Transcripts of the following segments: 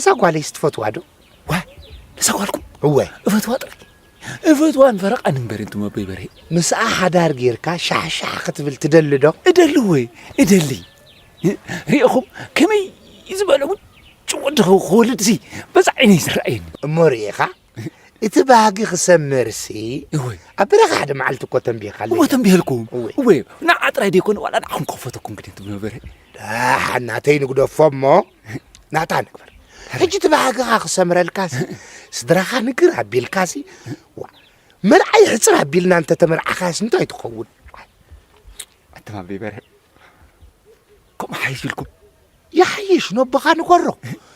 እዛ ጓለይስ ትፈትዋ ዶ? ዋ፣ ነዛ ጓልኩም እወ። እፈትዋ ጥራይ። እፈትዋን ፈረቓን እምበር እንቱም ኣቦይ በርሄ። ምስኣ ሓዳር ጌርካ ሻሕሻሕ ክትብል ትደሊ ዶ? እደሊ እወ፣ እደሊ። ሪእኹም ከመይ ዝበለ ውጭ ወዲ ክወልድሲ በዛ ዓይነይ ዝረኣየኒ። እሞ ርኢኻ እቲ ባህጊ ክሰምርሲ እወ። ኣብ በረኻ ሓደ መዓልቲ እኮ ተንቢኻለይ። እሞ ተንቢሀልኩም። እወ። እወ፣ ንዓ ጥራይ ደይኮነ ዋላ ንዓኹም ክኸፈተኩም ግደ ትብል ነበረ። ደሓን ናተይ ንግደፎ እሞ ናታ ንግበር። ሕጂ እቲ ባህግኻ ክሰምረልካሲ ስድራኻ ንግር ኣቢልካሲ ዋ፣ መርዓይ ሕፅር ኣቢልና እንተተመርዓኻስ እንታይ ትኸውን? ኣተማበይ በርሀ ከምኡ ሓይሽ ኢልኩም። ይሓይሽ ነቦኻ ንገሮ፣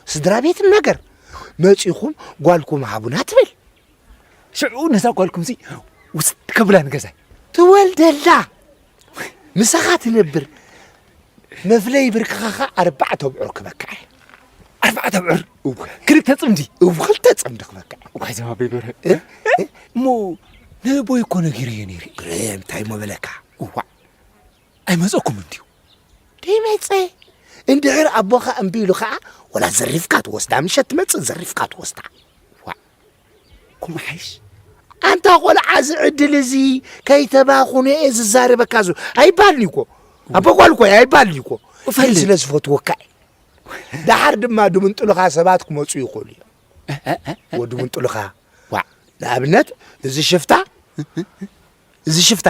ስድራ ቤት ነገር መፂኹም ጓልኩም ሃቡና ትብል። ሽዑ ነዛ ጓልኩምሲ ውስድ ከብላ ንገዛይ። ትወልደላ ምሳኻ ትነብር መፍለይ ብርክኻ ኸዓ ኣርባዕተ ኣብዑር ክበክዐ። ኣርባዕተ ኣብዑር ክልተ ፅምዲ እው ክልተ ፅምዲ ክበክዐ። እዋይ ዘማበይ በርሀ እሞ ነቦይ እኮ ነጊረዮ ነይረ። ግርም እንታይ እሞ በለካ። እዋዕ ኣይመፀኩም እንድዩ። ደይመፀ እንድሕር ኣቦኻ እምቢ ኢሉ ኸዓ ወላ ዘሪፍካ ትወስዳ። ምሸት ትመፅእ ዘሪፍካ ትወስዳ። ኩም ሓይሽ ኣንታ ቆልዓ እዚ ዕድል እዚ ከይተባኹነ እየ ዝዛረበካ። ዙ ኣይባልኒ እኮ ኣቦ ጓል እኮ እየ ኣይባልኒ እኮ። ግን እፈልጥ። ስለ ዝፈትወካ እየ። ደሓር ድማ ድምንጥሉኻ ሰባት ክመፁ ይኽእሉ እዮም። ወዲ ምንጥሉኻ ዋዕ። ንኣብነት እዚ ሽፍታ እዚ ሽፍታ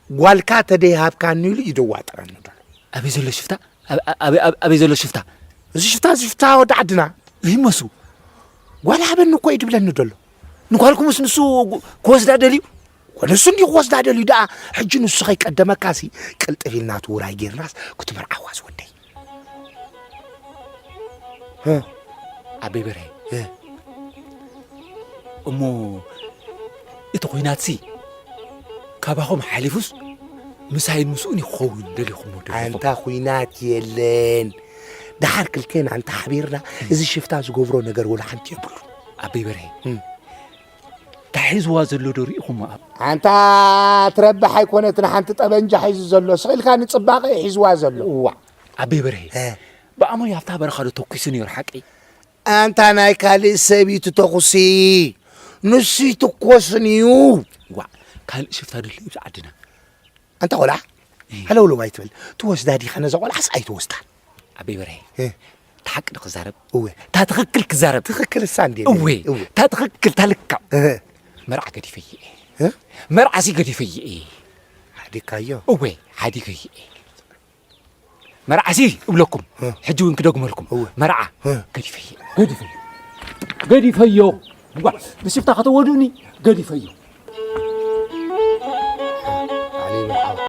ጓልካ ተደይሃብካኒ ኢሉ ይደዋጥረኒ ደሎ። ኣበይ ዘሎ ሽፍታ? ኣበይ ዘሎ ሽፍታ? እዚ ሽፍታ እዚ ሽፍታ ወዲ ዓድና ይመሱ። ጓል ሃበኒ እኮ እዩ ድብለኒ ደሎ። ንጓልኩምስ ንሱ ክወስዳ ደልዩ? ንሱ እንዲዩ ክወስዳ ደልዩ ደኣ። ሕጂ ንሱ ከይቀደመካሲ ቅልጥፍ ኢልና እቲ ውራይ ጌርናስ ክትምርዓዋ ዝወደይ። ኣበይ በርሀ እሞ እቲ ኹናትሲ ካባኹም ሓሊፉስ ምሳይን ምስኡን እዩ ክኸውን ደሊኹሞ ደሊኹም ኣንታ ኹናት የለን። ደሓር ክልቴና እንተ ሓቢርና እዚ ሽፍታ ዝገብሮ ነገር ወላ ሓንቲ የብሉ። ኣበይ በርሀ እንታይ ሒዝዋ ዘሎ ዶ ርኢኹሞ ኣብ ኣንታ ትረብሕ ኣይኮነትን ሓንቲ ጠበንጃ ሒዙ ዘሎ ስቕ ኢልካ ንፅባቐ እዩ ሒዝዋ ዘሎ። እዋ ኣበይ በርሀ ብኣሞይ ኣብታ በረኻ ዶ ተኩሱ ነይሩ ሓቀይ ኣንታ ናይ ካልእ ሰብ እዩ ትተኹሲ። ንሱ ይትኮስን እዩ። ዋ ካልእ ሽፍታ ደሎ እዩ ኣብዚ ዓድና። ኣንታ ቆልዓ ሃለውለው ኣይትበል። ትወስዳ ዲኻ ነዛ ቆልዓስ ኣይትወስዳን። ኣበይ በርሀ እታ ሓቂ ዶ ክዛረብ? እወ። እታ ትኽክል ክዛረብ። ትኽክል እሳ እንዴ? እወ። እታ ትኽክል እታ ልክዕ። መርዓ ገዲፈየ እየ። መርዓሲ ገዲፈየ እየ። ሓዲግካዮ? እወ ሓዲገየ እየ። መርዓሲ እብለኩም ሕጂ እውን ክደግመልኩም መርዓ ገዲፈዮ ገዲፈዮ ገዲፈዮ እዋ ብሽፍታ ከተወዱኒ ገዲፈዮ